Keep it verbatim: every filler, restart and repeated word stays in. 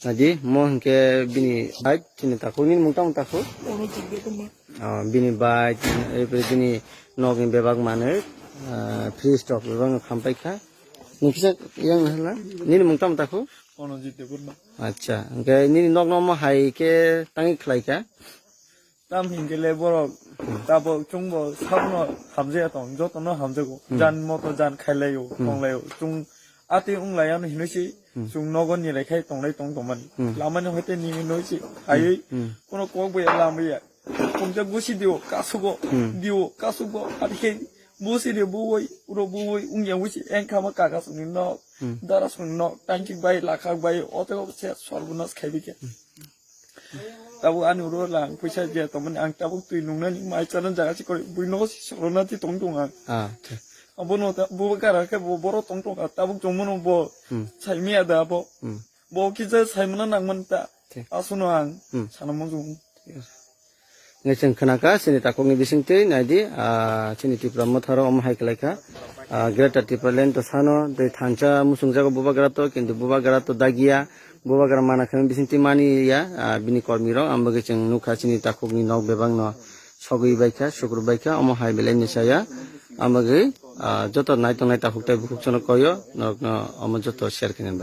Naidi, mo hinkhe bini bai chini takhuk, nini mung tamo takhuk? Ono chini takhuk ma. Ah, bini bai, eh, bini nokni bebak manwi, ah, fridge rok bebak no khampaikha. Nung kisa yang hala, nini mung tamo takhuk? Ono jite burma. Acha, hinkhe nini nokno mo hai khe tangi khlaikha? Tam hinkhe le borok tabok chwngbo sabno hamjaya tong, jotono hamjago. Hmm. Jan moto jan khailaio, Hmm. tonglaio. Chwng atwi wnglaiyano hinwi se Hmm. chwng nogo nilai khai tonglai tong tongmani. Hmm. Lamani hoite nini noi se Hmm. aiwi Hmm. kono kok boya lamaya. Kumjak busi dio kasugo, Hmm. dio kasugo. Ati khe busi dio buwoi, uro buwoi wngya busi engkha ma kaka songni nok, Hmm. dara songni nok, tangchik bai, lakhak bai, otego se sorbonas khaibi khe. Tabuk ani uro lang puisa je tongmani ang tabuk twi nungnani mai chana jaga si kori bui nogo si sorona ti tong tong ang. Ah, thik. Abono ta buba kara khe bo boro tong tong kha tabuk tongmano bo Hmm. saimiya da bo. Hmm. Bo kisa saimana nangman ta. Thik. Asono ang Hmm. sana mojong. Nge chwng khnakha chini takhukni bisingtwi naidi, ah, chini Tipra Motharo omo hai khlaikha. Ah, Greater Tipraland to sano tei thansa muchungjago bubagra to, kintu bubagra to dagiya. Bubagra mana khe bisingtwi mani ya, ah, bini kormi rok, ang bagwi chwng nukha chini takhukni nok bebak no sogwi baikha, sukru baikha, omo hai belai ni saya. Ang bagwi, ah, joto nai tongnai takhuk tei bukhuk chwngno koyo, norokno omo joto share khainani bagwi.